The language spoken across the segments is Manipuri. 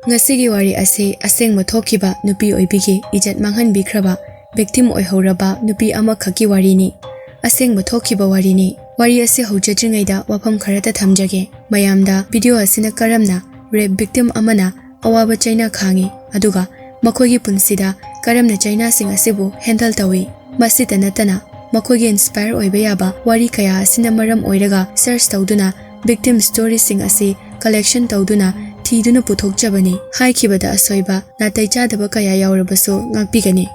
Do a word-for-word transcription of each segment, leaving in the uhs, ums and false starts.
ꯉꯁꯤꯒꯤ ꯋꯥꯔꯤ ꯑꯁꯤ ꯑꯁꯦꯡꯕ ꯊꯣꯛꯈꯤꯕ ꯅꯨꯄꯤ ꯑꯣꯏꯕꯤꯒꯤ ꯏꯖꯠ ꯃꯥꯡꯍꯟꯕꯤꯈ꯭ꯔꯕ victim ꯑꯣꯏꯍꯧꯔꯕ ꯅꯨꯄꯤ ꯑꯃꯈꯛꯀꯤ ꯋꯥꯔꯤꯅꯤ꯫ ꯑꯁꯦꯡꯕ ꯊꯣꯛꯈꯤꯕ ꯋꯥꯔꯤꯅꯤ꯫ ꯋꯥꯔꯤ ꯑꯁꯤ ꯍꯧꯖꯗ꯭ꯔꯤꯉꯩꯗ ꯋꯥꯐꯝ ꯈꯔꯇ ꯊꯝꯖꯒꯦ꯫ ꯃꯌꯥꯝꯗ video ꯑꯁꯤꯅ ꯀꯔꯝꯅ rape victim ꯑꯃꯅ ꯑꯋꯥꯕ ꯆꯩꯅꯥ ꯈꯥꯡꯉꯤ, ꯑꯗꯨꯒ ꯃꯈꯣꯏꯒꯤ ꯄꯨꯟꯁꯤꯗ ꯀꯔꯝꯅ ꯆꯩꯅꯥꯁꯤꯡ ꯑꯁꯤꯕꯨ handle ꯇꯧꯏ꯫ ꯃꯁꯤꯇ ꯅꯠꯇꯅ ꯃꯈꯣꯏꯒꯤ inspire ꯑꯣꯏꯕ ꯌꯥꯕ ꯋꯥꯔꯤ ꯀꯌꯥ ꯑꯁꯤꯅ ꯃꯔꯝ ꯑꯣꯏꯔꯒ search ꯇꯧꯗꯨꯅ victim storyꯁꯤꯡ ꯑꯁꯤ collection ꯇꯧꯗꯨꯅ ꯊꯤꯗꯨꯅ ꯄꯨꯊꯣꯛꯆꯕꯅꯤ꯫ ꯍꯥꯏꯈꯤꯕꯗ ꯑꯁꯣꯏꯕ, ꯅꯥꯇꯩ ꯆꯥꯗꯕ ꯀꯌꯥ ꯌꯥꯎꯔꯕꯁꯨ ꯉꯥꯛꯄꯤꯒꯅꯤ꯫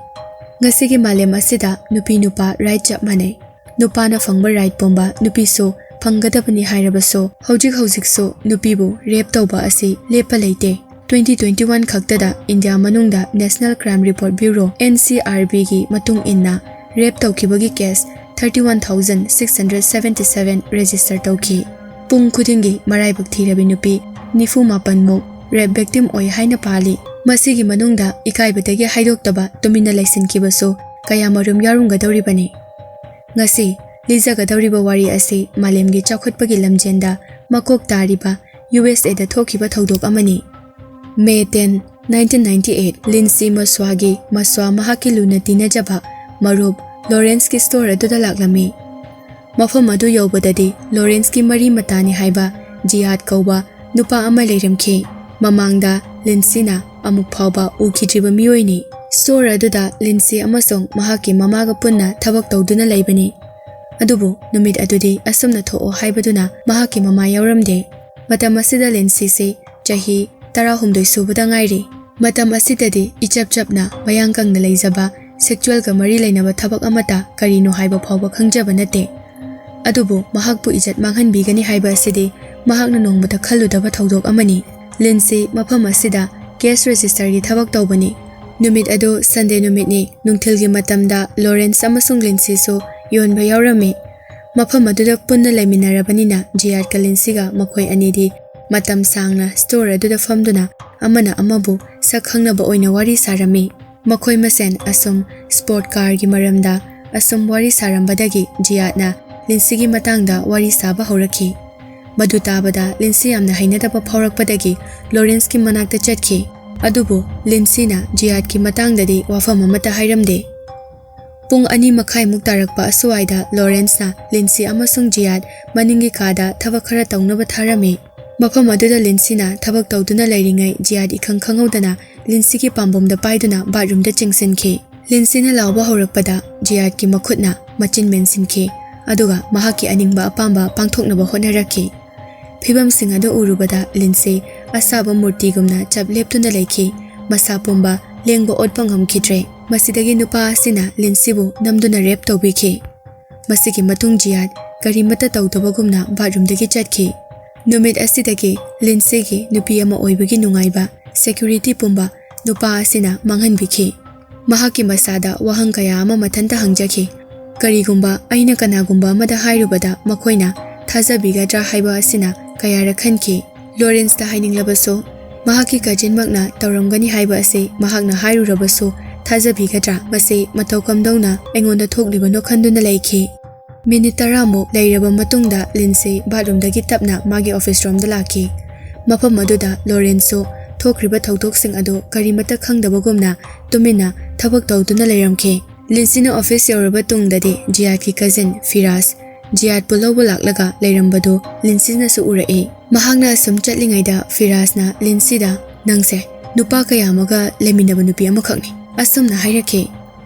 ꯉꯁꯤꯒꯤ ꯃꯥꯂꯦꯝ ꯑꯁꯤꯗ ꯅꯨꯄꯤ ꯅꯨꯄꯥ right ꯆꯞ ꯃꯥꯟꯅꯩ꯫ ꯅꯨꯄꯥꯅ ꯐꯪꯕ right ꯄꯨꯝꯕ ꯅꯨꯄꯤꯁꯨ ꯐꯪꯒꯗꯕꯅꯤ ꯍꯥꯏꯔꯕꯁꯨ, ꯍꯧꯖꯤꯛ ꯍꯧꯖꯤꯛꯁꯨ ꯅꯨꯄꯤꯕꯨ rape ꯇꯧꯕ ꯑꯁꯤ ꯂꯦꯞꯄ ꯂꯩꯇꯦ꯫ Twenty twenty one ꯈꯛꯇꯗ ꯏꯟꯗꯤꯌꯥ ꯃꯅꯨꯡꯗ National Crime Report Bureau, N C R B ꯒꯤ ꯃꯇꯨꯡ ꯏꯟꯅ, rape ꯇꯧꯈꯤꯕꯒꯤ case thirty one thousand six hundred seventy seven register ꯇꯧꯈꯤ꯫ ꯄꯨꯡ ꯈꯨꯗꯤꯡꯒꯤ ꯃꯔꯥꯏꯕꯛ ꯊꯤꯔꯕꯤ ꯅꯨꯄꯤ ꯅꯤꯐꯨ ꯃꯥꯄꯟ ꯃꯨꯛ rape victim ꯑꯣꯏ ꯍꯥꯏꯅ ꯄꯥꯜꯂꯤ꯫ ꯃꯁꯤꯒꯤ ꯃꯅꯨꯡꯗ ꯏꯀꯥꯏꯕꯗꯒꯤ ꯍꯥꯏꯗꯣꯛꯇꯕ ꯇꯨꯃꯤꯟꯅ ꯂꯩꯁꯤꯟꯈꯤꯕꯁꯨ ꯀꯌꯥꯃꯔꯨꯝ ꯌꯥꯎꯔꯝꯒꯗꯧꯔꯤꯕꯅꯤ꯫ ꯉꯁꯤ ꯂꯤꯖꯒꯗꯧꯔꯤꯕ ꯋꯥꯔꯤ ꯑꯁꯤ ꯃꯥꯂꯦꯝꯒꯤ ꯆꯥꯎꯈꯠꯄꯒꯤ ꯂꯝꯖꯦꯟꯗ ꯃꯀꯣꯛ ꯇꯥꯔꯤꯕ U S A ꯗ ꯊꯣꯛꯈꯤꯕ ꯊꯧꯗꯣꯛ ꯑꯃꯅꯤ꯫ May ten, nineteen ninety eight, ꯂꯤꯟꯁꯤ ꯃꯁ꯭ꯋꯥꯒꯤ, ꯃꯁ꯭ꯋꯥ ꯃꯍꯥꯛꯀꯤ ꯂꯨꯅ ꯇꯤꯟꯅꯖꯕ ꯃꯔꯨꯞ ꯂꯣꯔꯦꯟꯁꯀꯤ store ꯑꯗꯨꯗ ꯂꯥꯛꯂꯝꯃꯤ꯫ ꯃꯐꯝ ꯑꯗꯨ ꯌꯧꯕꯗꯗꯤ ꯂꯣꯔꯦꯟꯁꯀꯤ ꯃꯔꯤ ꯃꯇꯥꯅꯤ ꯍꯥꯏꯕ ꯖꯤꯌꯥꯗ ꯀꯧꯕ ꯅꯨꯄꯥ ꯑꯃ ꯂꯩꯔꯝꯈꯤ꯫ ꯃꯃꯥꯡꯗ ꯂꯤꯟꯁꯤꯅ ꯑꯃꯨꯛ ꯐꯥꯎꯕ ꯎꯈꯤꯗ꯭ꯔꯤꯕ ꯃꯤꯑꯣꯏꯅꯤ꯫ Store ꯑꯗꯨꯗ ꯂꯤꯟꯁꯤ ꯑꯃꯁꯨꯡ ꯃꯍꯥꯛꯀꯤ ꯃꯃꯥꯒ ꯄꯨꯟꯅ ꯊꯕꯛ ꯇꯧꯗꯨꯅ ꯂꯩꯕꯅꯤ꯫ ꯑꯗꯨꯕꯨ ꯅꯨꯃꯤꯠ ꯑꯗꯨꯗꯤ ꯑꯁꯨꯝꯅ ꯊꯣꯛꯑꯣ ꯍꯥꯏꯕꯗꯨꯅ ꯃꯍꯥꯛꯀꯤ ꯃꯃꯥ ꯌꯥꯎꯔꯝꯗꯦ꯫ ꯃꯇꯝ ꯑꯁꯤꯗ ꯂꯤꯟꯁꯤꯁꯤ ꯆꯍꯤ ꯇꯔꯥꯍꯨꯝꯗꯣꯏ ꯁꯨꯕꯗ ꯉꯥꯏꯔꯤ꯫ ꯃꯇꯝ ꯑꯁꯤꯗꯗꯤ ꯏꯆꯞ ꯆꯞꯅ ꯃꯌꯥꯡ ꯀꯪꯅ ꯂꯩꯖꯕ, sexual ꯒ ꯃꯔꯤ ꯂꯩꯅꯕ ꯊꯕꯛ ꯑꯃꯠꯇ ꯀꯔꯤꯅꯣ ꯍꯥꯏꯕ ꯐꯥꯎꯕ ꯈꯪꯖꯕ ꯅꯠꯇꯦ꯫ ꯑꯗꯨꯕꯨ ꯃꯍꯥꯛꯄꯨ ꯏꯖꯠ ꯃꯥꯡꯍꯟꯕꯤꯒꯅꯤ ꯍꯥꯏꯕ ꯑꯁꯤꯗꯤ ꯃꯍꯥꯛꯅ ꯅꯣꯡꯃꯇ ꯈꯜꯂꯨꯗꯕ ꯊꯧꯗꯣꯛ ꯑꯃꯅꯤ꯫ ꯂꯤꯟꯁꯤ ꯃꯐꯝ ꯑꯁꯤꯗ case register ꯒꯤ ꯊꯕꯛ ꯇꯧꯕꯅꯤ꯫ ꯅꯨꯃꯤꯠ ꯑꯗꯨ Sunday ꯅꯨꯃꯤꯠꯅꯤ꯫ ꯅꯨꯡꯊꯤꯜꯒꯤ ꯃꯇꯝꯗ ꯂꯣꯔꯦꯟꯁ ꯑꯃꯁꯨꯡ ꯂꯤꯟꯁꯤꯁꯨ ꯌꯣꯟꯕ ꯌꯥꯎꯔꯝꯃꯤ꯫ ꯃꯐꯝ ꯑꯗꯨꯗ ꯄꯨꯟꯅ ꯂꯩꯃꯤꯟꯅꯔꯕꯅꯤꯅ ꯖꯤꯌꯥꯗꯀ ꯂꯤꯟꯁꯤꯒ ꯃꯈꯣꯏ ꯑꯅꯤꯗꯤ ꯃꯇꯝ ꯁꯥꯡꯅ store ꯑꯗꯨꯗ ꯐꯝꯗꯨꯅ ꯑꯃꯅ ꯑꯃꯕꯨ ꯁꯛ ꯈꯪꯅꯕ ꯑꯣꯏꯅ ꯋꯥꯔꯤ ꯁꯥꯔꯝꯃꯤ꯫ ꯃꯈꯣꯏ ꯃꯁꯦꯟ ꯑꯁꯨꯝ sport car ꯒꯤ ꯃꯔꯝꯗ ꯑꯁꯨꯝ ꯋꯥꯔꯤ ꯁꯥꯔꯝꯕꯗꯒꯤ ꯖꯤꯌꯥꯗꯅ ꯂꯤꯟꯁꯤꯒꯤ ꯃꯇꯥꯡꯗ ꯋꯥꯔꯤ ꯁꯥꯕ ꯍꯧꯔꯛꯈꯤ꯫ ꯃꯗꯨ ꯇꯥꯕꯗ ꯂꯤꯟꯁꯤ ꯌꯥꯝꯅ ꯍꯩꯅꯗꯕ ꯐꯥꯎꯔꯛꯄꯗꯒꯤ ꯂꯣꯔꯦꯟꯁꯀꯤ ꯃꯅꯥꯛꯇ ꯆꯠꯈꯤ꯫ ꯑꯗꯨꯕꯨ ꯂꯤꯟꯁꯤꯅ ꯖꯤꯌꯥꯗꯀꯤ ꯃꯇꯥꯡꯗꯗꯤ ꯋꯥꯐꯝ ꯑꯃꯠꯇ ꯍꯥꯏꯔꯝꯗꯦ꯫ ꯄꯨꯡ ꯑꯅꯤ ꯃꯈꯥꯏꯃꯨꯛ ꯇꯥꯔꯛꯄ ꯑꯁꯨꯋꯥꯏꯗ ꯂꯣꯔꯦꯟꯁꯅ ꯂꯤꯟꯁꯤ ꯑꯃꯁꯨꯡ ꯖꯤꯌꯥꯗ ꯃꯅꯤꯡꯒꯤ ꯀꯥꯗ ꯊꯕꯛ ꯈꯔ ꯇꯧꯅꯕ ꯊꯥꯔꯝꯃꯤ꯫ ꯃꯐꯝ ꯑꯗꯨꯗ ꯂꯤꯟꯁꯤꯅ ꯊꯕꯛ ꯇꯧꯗꯨꯅ ꯂꯩꯔꯤꯉꯩ ꯖꯤꯌꯥꯗ ꯏꯈꯪ ꯈꯪꯍꯧꯗꯅ ꯂꯤꯟꯁꯤꯒꯤ ꯄꯥꯝꯕꯣꯝꯗ ꯄꯥꯏꯗꯨꯅ ꯕꯥꯠꯔꯨꯝꯗ ꯆꯤꯡꯁꯤꯟꯈꯤ꯫ ꯂꯤꯟꯁꯤꯅ ꯂꯥꯎꯕ ꯍꯧꯔꯛꯄꯗ ꯖꯤꯌꯥꯗꯀꯤ ꯃꯈꯨꯠꯅ ꯃꯆꯤꯟ ꯃꯦꯟꯁꯤꯟꯈꯤ, ꯑꯗꯨꯒ ꯃꯍꯥꯛꯀꯤ ꯑꯅꯤꯡꯕ ꯑꯄꯥꯝꯕ ꯄꯥꯡꯊꯣꯛꯅꯕ ꯍꯣꯠꯅꯔꯛꯈꯤ꯫ ꯐꯤꯚꯝꯁꯤꯡ ꯑꯗꯨ ꯎꯔꯨꯕꯗ ꯂꯤꯟꯁꯤ ꯑꯁꯥꯕ ꯃꯨꯔꯇꯤꯒꯨꯝꯅ ꯆꯞ ꯂꯦꯞꯇꯨꯅ ꯂꯩꯈꯤ꯫ ꯃꯁꯥ ꯄꯨꯝꯕ ꯂꯦꯡꯕ ꯑꯣꯠꯄ ꯉꯝꯈꯤꯗ꯭ꯔꯦ꯫ ꯃꯁꯤꯗꯒꯤ ꯅꯨꯄꯥ ꯑꯁꯤꯅ ꯂꯤꯟꯁꯤꯕꯨ ꯅꯝꯗꯨꯅ ꯔꯦꯞ ꯇꯧꯕꯤꯈꯤ꯫ ꯃꯁꯤꯒꯤ ꯃꯇꯨꯡ ꯖꯤꯌꯥꯗ ꯀꯔꯤꯃꯠꯇ ꯇꯧꯗꯕꯒꯨꯝꯅ ꯕꯥꯠꯔꯨꯝꯗꯒꯤ ꯆꯠꯈꯤ꯫ ꯅꯨꯃꯤꯠ ꯑꯁꯤꯗꯒꯤ ꯂꯤꯟꯁꯤꯒꯤ ꯅꯨꯄꯤ ꯑꯃ ꯑꯣꯏꯕꯒꯤ ꯅꯨꯡꯉꯥꯏꯕ, ꯁꯦꯀ꯭ꯌꯨꯔꯤꯇꯤ ꯄꯨꯝꯕ ꯅꯨꯄꯥ ꯑꯁꯤꯅ ꯃꯥꯡꯍꯟꯕꯤꯈꯤ꯫ ꯃꯍꯥꯛꯀꯤ ꯃꯁꯥꯗ ꯋꯥꯍꯪ ꯀꯌꯥ ꯑꯃ ꯃꯊꯟꯇ ꯍꯪꯖꯈꯤ꯫ ꯀꯔꯤꯒꯨꯝꯕ ꯑꯩꯅ ꯀꯅꯥꯒꯨꯝꯕ ꯑꯃꯗ ꯍꯥꯏꯔꯨꯕꯗ ꯃꯈꯣꯏꯅ ꯊꯥꯖꯕꯤꯒꯗ꯭ꯔꯥ ꯍꯥꯏꯕ ꯑꯁꯤꯅ ꯀꯌꯥꯔꯛ ꯈꯟꯈꯤ꯫ ꯂꯣꯔꯦꯟꯁꯇ ꯍꯥꯏꯅꯤꯡꯂꯕꯁꯨ, ꯃꯍꯥꯛꯀꯤ ꯀꯖꯤꯟꯃꯛꯅ ꯇꯧꯔꯝꯒꯅꯤ ꯍꯥꯏꯕ ꯑꯁꯤ ꯃꯍꯥꯛꯅ ꯍꯥꯏꯔꯨꯔꯕꯁꯨ ꯊꯥꯖꯕꯤꯒꯗ꯭ꯔꯥ? ꯃꯁꯤ ꯃꯇꯧ ꯀꯝꯗꯧꯅ ꯑꯩꯉꯣꯟꯗ ꯊꯣꯛꯂꯤꯕꯅꯣ ꯈꯟꯗꯨꯅ ꯂꯩꯈꯤ꯫ ꯃꯤꯅꯤꯠ ꯇꯔꯥꯃꯨꯛ ꯂꯩꯔꯕ ꯃꯇꯨꯡꯗ ꯂꯤꯟꯁꯤ ꯕꯥꯠꯔꯨꯝꯗꯒꯤ ꯇꯞꯅ ꯃꯥꯒꯤ ꯑꯣꯐꯤꯁ ꯔꯣꯝꯗ ꯂꯥꯛꯈꯤ꯫ ꯃꯐꯝ ꯑꯗꯨꯗ ꯂꯣꯔꯦꯟꯁꯁꯨ ꯊꯣꯛꯈ꯭ꯔꯤꯕ ꯊꯧꯗꯣꯛꯁꯤꯡ ꯑꯗꯨ ꯀꯔꯤꯃꯠꯇ ꯈꯪꯗꯕꯒꯨꯝꯅ ꯇꯨꯃꯤꯟꯅ ꯊꯕꯛ ꯇꯧꯗꯨꯅ ꯂꯩꯔꯝꯈꯤ꯫ ꯂꯤꯟꯁꯤꯅ ꯑꯣꯐꯤꯁ ꯌꯧꯔꯕ ꯇꯨꯡꯗꯗꯤ ꯖꯤꯌꯥꯗꯀꯤ ꯀꯖꯤꯟ ꯐꯤꯔꯥꯖ ꯖꯤꯌꯥꯗꯄꯨ ꯂꯧꯕ ꯂꯥꯛꯂꯒ ꯂꯩꯔꯝꯕꯗꯨ ꯂꯤꯟꯁꯤꯅꯁꯨ ꯎꯔꯛꯏ꯫ ꯃꯍꯥꯛꯅ ꯑꯁꯨꯝ ꯆꯠꯂꯤꯉꯩꯗ ꯐꯤꯔꯥꯖꯅ ꯂꯤꯟꯁꯤꯗ, "ꯅꯪꯁꯦ ꯅꯨꯄꯥ ꯀꯌꯥ ꯑꯃꯒ ꯂꯩꯃꯤꯟꯅꯕ ꯅꯨꯄꯤ ꯑꯃꯈꯛꯅꯤ," ꯑꯁꯨꯝꯅ ꯍꯥꯏꯔꯛꯈꯤ꯫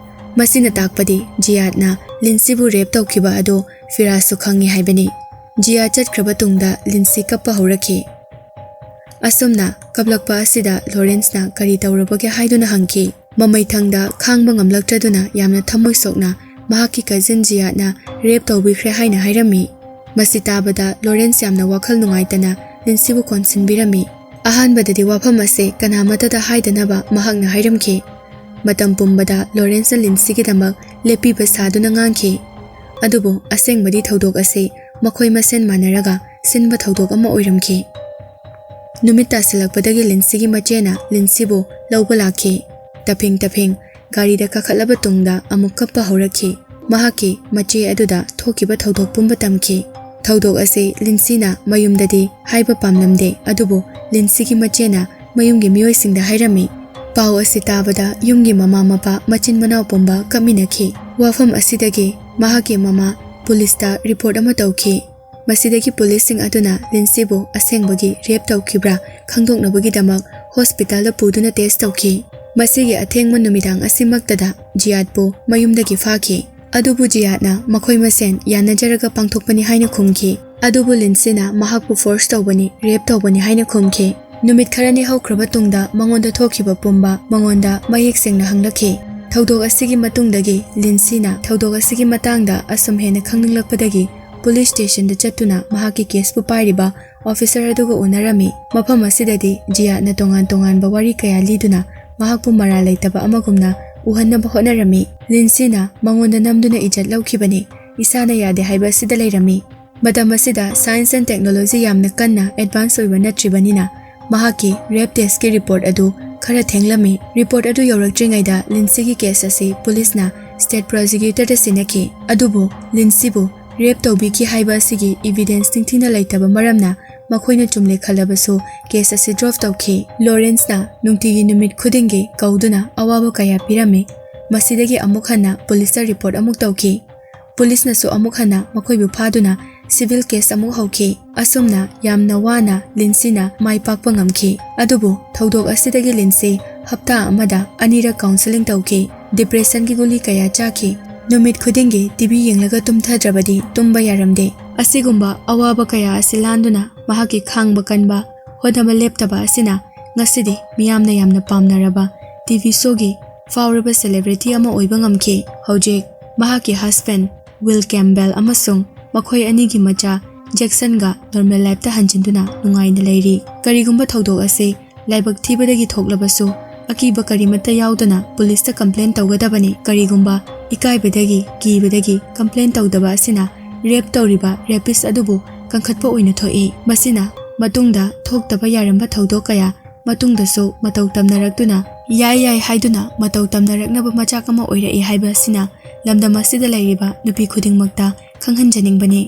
ꯃꯁꯤꯅ ꯇꯥꯛꯄꯗꯤ ꯖꯤꯌꯥꯗꯅ ꯂꯤꯟꯁꯤꯕꯨ ꯔꯦꯞ ꯇꯧꯈꯤꯕ ꯑꯗꯨ ꯐꯤꯔꯥꯖꯁꯨ ꯈꯪꯉꯤ ꯍꯥꯏꯕꯅꯤ꯫ ꯖꯤꯌꯥꯗ ꯆꯠꯈ꯭ꯔꯕ ꯇꯨꯡꯗ ꯂꯤꯟꯁꯤ ꯀꯞꯄ ꯍꯧꯔꯛꯈꯤ꯫ ꯑꯁꯨꯝꯅ ꯀꯞꯂꯛꯄ ꯑꯁꯤꯗ ꯂꯣꯔꯦꯟꯁꯅ ꯀꯔꯤ ꯇꯧꯔꯕꯒꯦ ꯍꯥꯏꯗꯨꯅ ꯍꯪꯈꯤ꯫ ꯃꯃꯩꯊꯪꯗ ꯈꯥꯡꯕ ꯉꯝꯂꯛꯇ꯭ꯔꯗꯨꯅ ꯌꯥꯝꯅ ꯊꯃꯣꯏ ꯁꯣꯛꯅ ꯃꯍꯥꯛꯀꯤ ꯀꯖꯤꯟ ꯖꯤꯌꯥꯗꯅ ꯔꯦꯞ ꯇꯧꯕꯤꯈ꯭ꯔꯦ ꯍꯥꯏꯅ ꯍꯥꯏꯔꯝꯃꯤ꯫ ꯃꯁꯤ ꯇꯥꯕꯗ ꯂꯣꯔꯦꯟꯁ ꯌꯥꯝꯅ ꯋꯥꯈꯜ ꯅꯨꯡꯉꯥꯏꯇꯅ ꯂꯤꯟꯁꯤꯕꯨ ꯀꯣꯟꯁꯤꯟꯕꯤꯔꯝꯃꯤ꯫ ꯑꯍꯥꯟꯕꯗꯗꯤ ꯋꯥꯐꯝ ꯑꯁꯤ ꯀꯅꯥꯃꯠꯇꯗ ꯍꯥꯏꯗꯅꯕ ꯃꯍꯥꯛꯅ ꯍꯥꯏꯔꯝꯈꯤ꯫ ꯃꯇꯝ ꯄꯨꯝꯕꯗ ꯂꯣꯔꯦꯟꯁꯅ ꯂꯤꯟꯁꯤꯒꯤꯗꯃꯛ ꯂꯦꯞꯄꯤꯕ ꯁꯥꯗꯨꯅ ꯉꯥꯡꯈꯤ꯫ ꯑꯗꯨꯕꯨ ꯑꯁꯦꯡꯕꯗꯤ ꯊꯧꯗꯣꯛ ꯑꯁꯤ ꯃꯈꯣꯏ ꯃꯁꯦꯟ ꯃꯥꯟꯅꯔꯒ ꯁꯤꯟꯕ ꯊꯧꯗꯣꯛ ꯑꯃ ꯑꯣꯏꯔꯝꯈꯤ꯫ ꯅꯨꯃꯤꯠ ꯇꯥꯁꯤꯜꯂꯛꯄꯗꯒꯤ ꯂꯤꯟꯁꯤꯒꯤ ꯃꯆꯦꯅ ꯂꯤꯟꯁꯤꯕꯨ ꯂꯧꯕ ꯂꯥꯛꯈꯤ꯫ ꯇꯐꯤꯡ ꯇꯐꯤꯡ ꯒꯥꯔꯤꯗ ꯀꯥꯈꯠꯂꯕ ꯇꯨꯡꯗ ꯑꯃꯨꯛ ꯀꯞꯄ ꯍꯧꯔꯛꯈꯤ꯫ ꯃꯍꯥꯛꯀꯤ ꯃꯆꯦ ꯑꯗꯨꯗ ꯊꯣꯛꯈꯤꯕ ꯊꯧꯗꯣꯛ ꯄꯨꯝꯕ ꯇꯝꯈꯤ꯫ ꯊꯧꯗꯣꯛ ꯑꯁꯤ ꯂꯤꯟꯁꯤꯅ ꯃꯌꯨꯝꯗꯗꯤ ꯍꯥꯏꯕ ꯄꯥꯝꯂꯝꯗꯦ, ꯑꯗꯨꯕꯨ ꯂꯤꯟꯁꯤꯒꯤ ꯃꯆꯦꯅ ꯃꯌꯨꯝꯒꯤ ꯃꯤꯑꯣꯏꯁꯤꯡꯗ ꯍꯥꯏꯔꯝꯃꯤ꯫ ꯄꯥꯎ ꯑꯁꯤ ꯇꯥꯕꯗ ꯌꯨꯝꯒꯤ ꯃꯃꯥ ꯃꯄꯥ ꯃꯆꯤꯟ ꯃꯅꯥꯎ ꯄꯨꯝꯕ ꯀꯞꯃꯤꯟꯅꯈꯤ꯫ ꯋꯥꯐꯝ ꯑꯁꯤꯗꯒꯤ ꯃꯍꯥꯛꯀꯤ ꯃꯃꯥ ꯄꯨꯂꯤꯁꯇ ꯔꯤꯄꯣꯔꯠ ꯑꯃ ꯇꯧꯈꯤ꯫ ꯃꯁꯤꯗꯒꯤ ꯄꯨꯂꯤꯁꯁꯤꯡ ꯑꯗꯨꯅ ꯂꯤꯟꯁꯤꯕꯨ ꯑꯁꯦꯡꯕꯒꯤ ꯔꯦꯞ ꯇꯧꯈꯤꯕ꯭ꯔꯥ ꯈꯪꯗꯣꯛꯅꯕꯒꯤꯗꯃꯛ ꯍꯣꯁꯄꯤꯇꯥꯜꯗ ꯄꯨꯗꯨꯅ ꯇꯦꯁ ꯇꯧꯈꯤ꯫ ꯃꯁꯤꯒꯤ ꯑꯊꯦꯡꯕ ꯅꯨꯃꯤꯗꯥꯡ ꯑꯁꯤꯃꯛꯇꯗ ꯖꯤꯌꯥꯠꯄꯨ ꯃꯌꯨꯝꯗꯒꯤ ꯐꯥꯈꯤ꯫ ꯑꯗꯨꯕꯨ ꯖꯤꯌꯥꯠꯅ ꯃꯈꯣꯏ ꯃꯁꯦꯟ ꯌꯥꯅꯖꯔꯒ ꯄꯥꯡꯊꯣꯛꯄꯅꯤ ꯍꯥꯏꯅ ꯈꯨꯝꯈꯤ꯫ ꯑꯗꯨꯕꯨ ꯂꯤꯟꯁꯤꯅ ꯃꯍꯥꯛꯄꯨ ꯐꯣꯔꯁ ꯇꯧꯕꯅꯤ, ꯔꯦꯞ ꯇꯧꯕꯅꯤ ꯍꯥꯏꯅ ꯈꯨꯝꯈꯤ꯫ ꯅꯨꯃꯤꯠ ꯈꯔꯅꯤ ꯍꯧꯈ꯭ꯔꯕ ꯇꯨꯡꯗ ꯃꯉꯣꯟꯗ ꯊꯣꯛꯈꯤꯕ ꯄꯨꯝꯕ ꯃꯉꯣꯟꯗ ꯃꯌꯦꯛ ꯁꯦꯡꯅ ꯍꯪꯂꯛꯈꯤ꯫ ꯊꯧꯗꯣꯛ ꯑꯁꯤꯒꯤ ꯃꯇꯨꯡꯗꯒꯤ ꯂꯤꯟꯁꯤꯅ ꯊꯧꯗꯣꯛ ꯑꯁꯤꯒꯤ ꯃꯇꯥꯡꯗ ꯑꯁꯨꯝ ꯍꯦꯟꯅ ꯈꯪꯅꯤꯡꯂꯛꯄꯗꯒꯤ ꯄꯨꯂꯤꯁ ꯁ꯭ꯇꯦꯁꯟꯗ ꯆꯠꯇꯨꯅ ꯃꯍꯥꯛꯀꯤ ꯀꯦꯁꯄꯨ ꯄꯥꯏꯔꯤꯕ ꯑꯣꯐꯤꯁꯔ ꯑꯗꯨꯒ ꯎꯅꯔꯝꯃꯤ꯫ ꯃꯐꯝ ꯑꯁꯤꯗꯗꯤ ꯖꯤꯌꯥꯠꯅ ꯇꯣꯉꯥꯟ ꯇꯣꯉꯥꯟꯕ ꯋꯥꯔꯤ ꯀꯌꯥ ꯂꯤꯗꯨꯅ ꯃꯍꯥꯛꯄꯨ ꯃꯔꯥꯜ ꯂꯩꯇꯕ ꯑꯃꯒꯨꯝꯅ ꯎꯍꯟꯅꯕ ꯍꯣꯠꯅꯔꯝꯃꯤ꯫ ꯂꯤꯟꯁꯤꯅ ꯃꯉꯣꯟꯗ ꯅꯝꯗꯨꯅ ꯏꯖꯠ ꯂꯧꯈꯤꯕꯅꯤ, ꯏꯁꯥꯅ ꯌꯥꯗꯦ ꯍꯥꯏꯕ ꯑꯁꯤꯗ ꯂꯩꯔꯝꯃꯤ꯫ ꯃꯇꯝ ꯑꯁꯤꯗ science and technology ꯌꯥꯝꯅ ꯀꯟꯅ ꯑꯦꯗꯚꯥꯟꯁ ꯑꯣꯏꯕ ꯅꯠꯇ꯭ꯔꯤꯕꯅꯤꯅ ꯃꯍꯥꯛꯀꯤ ꯔꯦꯞ ꯇꯦꯁꯀꯤ ꯔꯤꯄꯣꯔꯠ ꯑꯗꯨ ꯈꯔ ꯊꯦꯡꯂꯝꯃꯤ꯫ ꯔꯤꯄꯣꯔꯠ ꯑꯗꯨ ꯌꯧꯔꯛꯇ꯭ꯔꯤꯉꯩꯗ ꯂꯤꯟꯁꯤꯒꯤ ꯀꯦꯁ ꯑꯁꯤ ꯄꯨꯂꯤꯁꯅ ꯁ꯭ꯇꯦꯠ ꯄ꯭ꯔꯣꯁꯤꯀ꯭ꯌꯨꯇꯔꯗ ꯁꯤꯟꯅꯈꯤ꯫ ꯑꯗꯨꯕꯨ ꯂꯤꯟꯁꯤꯕꯨ ꯔꯦꯞ ꯇꯧꯕꯤꯈꯤ ꯍꯥꯏꯕ ꯑꯁꯤꯒꯤ ꯏꯚꯤꯗꯦꯟꯁ ꯅꯤꯡꯊꯤꯅ ꯂꯩꯇꯕ ꯃꯔꯝꯅ ꯃꯈꯣꯏꯅ ꯆꯨꯝꯂꯦ ꯈꯜꯂꯕꯁꯨ ꯀꯦꯁ ꯑꯁꯤ ꯗ꯭ꯔꯣꯞ ꯇꯧꯈꯤ꯫ ꯂꯣꯔꯦꯟꯁꯅ ꯅꯨꯡꯇꯤꯒꯤ ꯅꯨꯃꯤꯠ ꯈꯨꯗꯤꯡꯒꯤ ꯀꯧꯗꯨꯅ ꯑꯋꯥꯕ ꯀꯌꯥ ꯄꯤꯔꯝꯃꯤ꯫ ꯃꯁꯤꯗꯒꯤ ꯑꯃꯨꯛ ꯍꯟꯅ ꯄꯨꯂꯤꯁꯇ ꯔꯤꯄꯣꯔꯠ ꯑꯃꯨꯛ ꯇꯧꯈꯤ꯫ ꯄꯨꯂꯤꯁꯅꯁꯨ ꯑꯃꯨꯛ ꯍꯟꯅ ꯃꯈꯣꯏꯕꯨ ꯐꯥꯗꯨꯅ ꯁꯤꯚꯤꯜ ꯀꯦꯁ ꯑꯃꯨꯛ ꯍꯧꯈꯤ꯫ ꯑꯁꯨꯝꯅ ꯌꯥꯝꯅ ꯋꯥꯅ ꯂꯤꯟꯁꯤꯅ ꯃꯥꯏ ꯄꯥꯛꯄ ꯉꯝꯈꯤ꯫ ꯑꯗꯨꯕꯨ ꯊꯧꯗꯣꯛ ꯑꯁꯤꯗꯒꯤ ꯂꯤꯟꯁꯤ ꯍꯞꯇꯥ ꯑꯃꯗ ꯑꯅꯤꯔꯛ ꯀꯥꯎꯟꯁꯦꯂꯤꯡ ꯇꯧꯈꯤ꯫ ꯗꯤꯄ꯭ꯔꯦꯁꯟꯒꯤ ꯒꯨꯂꯤ ꯀꯌꯥ ꯆꯥꯈꯤ꯫ ꯅꯨꯃꯤꯠ ꯈꯨꯗꯤꯡꯒꯤ ꯇꯤꯚꯤ ꯌꯦꯡꯂꯒ ꯇꯨꯝꯊꯗ꯭ꯔꯕꯗꯤ ꯇꯨꯝꯕ ꯌꯥꯔꯝꯗꯦ꯫ ꯑꯁꯤꯒꯨꯝꯕ ꯑꯋꯥꯕ ꯀꯌꯥ ꯑꯁꯤ ꯂꯥꯟꯗꯨꯅ ꯃꯍꯥꯛꯀꯤ ꯈꯥꯡꯕ ꯀꯟꯕ, ꯍꯣꯠꯅꯕ ꯂꯦꯞꯇꯕ ꯑꯁꯤꯅ ꯉꯁꯤꯗꯤ ꯃꯤꯌꯥꯝꯅ ꯌꯥꯝꯅ ꯄꯥꯝꯅꯔꯕ ꯇꯤꯚꯤ ꯁꯣꯒꯤ ꯐꯥꯎꯔꯕ ꯁꯦꯂꯦꯕ꯭ꯔꯤꯇꯤ ꯑꯃ ꯑꯣꯏꯕ ꯉꯝꯈꯤ꯫ ꯍꯧꯖꯤꯛ ꯃꯍꯥꯛꯀꯤ ꯍꯁꯕꯦꯟ ꯋꯤꯜ ꯀꯦꯝꯕꯦꯜ ꯑꯃꯁꯨꯡ ꯃꯈꯣꯏ ꯑꯅꯤꯒꯤ ꯃꯆꯥ ꯖꯦꯛꯁꯟꯒ ꯅꯣꯔꯃꯦꯜ ꯂꯥꯏꯐꯇ ꯍꯟꯖꯤꯟꯗꯨꯅ ꯅꯨꯡꯉꯥꯏꯅ ꯂꯩꯔꯤ꯫ ꯀꯔꯤꯒꯨꯝꯕ ꯊꯧꯗꯣꯛ ꯑꯁꯤ ꯂꯥꯏꯕꯛ ꯊꯤꯕꯗꯒꯤ ꯊꯣꯛꯂꯕꯁꯨ ꯑꯀꯤꯕ ꯀꯔꯤꯃꯠꯇ ꯌꯥꯎꯗꯅ ꯄꯨꯂꯤꯁꯇ ꯀꯝꯄ꯭ꯂꯦꯟ ꯇꯧꯒꯗꯕꯅꯤ꯫ ꯀꯔꯤꯒꯨꯝꯕ ꯏꯀꯥꯏꯕꯗꯒꯤ, ꯀꯤꯕꯗꯒꯤ ꯀꯝꯄ꯭ꯂꯦꯟ ꯇꯧꯗꯕ ꯑꯁꯤꯅ ꯔꯦꯞ ꯇꯧꯔꯤꯕ ꯔꯦꯄꯤꯁ ꯑꯗꯨꯕꯨ ꯀꯟꯈꯠꯄ ꯑꯣꯏꯅ ꯊꯣꯛꯏ꯫ ꯃꯁꯤꯅ ꯃꯇꯨꯡꯗ ꯊꯣꯛꯇꯕ ꯌꯥꯔꯝꯕ ꯊꯧꯗꯣꯛ ꯀꯌꯥ ꯃꯇꯨꯡꯗꯁꯨ ꯃꯇꯧ ꯇꯝꯅꯔꯛꯇꯨꯅ ꯌꯥꯏ ꯌꯥꯏ ꯍꯥꯏꯗꯨꯅ ꯃꯇꯧ ꯇꯝꯅꯔꯛꯅꯕ ꯃꯆꯥꯛ ꯑꯃ ꯑꯣꯏꯔꯛꯏ ꯍꯥꯏꯕ ꯑꯁꯤꯅ ꯂꯝꯗꯝ ꯑꯁꯤꯗ ꯂꯩꯔꯤꯕ ꯅꯨꯄꯤ ꯈꯨꯗꯤꯡꯃꯛꯇ ꯈꯪꯍꯟꯖꯅꯤꯡꯕꯅꯤ꯫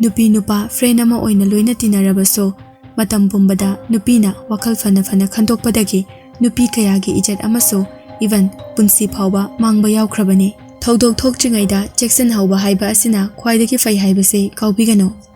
ꯅꯨꯄꯤ ꯅꯨꯄꯥ friend ꯑꯃ ꯑꯣꯏꯅ ꯂꯣꯏꯅ ꯇꯤꯟꯅꯔꯕꯁꯨ, ꯃꯇꯝ ꯄꯨꯝꯕꯗ ꯅꯨꯄꯤꯅ ꯋꯥꯈꯜ ꯐꯅ ꯐꯅ ꯈꯟꯗꯣꯛꯄꯗꯒꯤ ꯅꯨꯄꯤ ꯀꯌꯥꯒꯤ ꯏꯖꯠ ꯑꯃꯁꯨ even ꯄꯨꯟꯁꯤ ꯐꯥꯎꯕ ꯃꯥꯡꯕ ꯌꯥꯎꯈ꯭ꯔꯕꯅꯤ꯫ ꯊꯧꯗꯣꯛ ꯊꯣꯛꯇ꯭ꯔꯤꯉꯩꯗ ꯆꯦꯛꯁꯤꯟꯍꯧꯕ ꯍꯥꯏꯕ ꯑꯁꯤꯅ ꯈ꯭ꯋꯥꯏꯗꯒꯤ ꯐꯩ ꯍꯥꯏꯕꯁꯤ ꯀꯥꯎꯕꯤꯒꯅꯨ꯫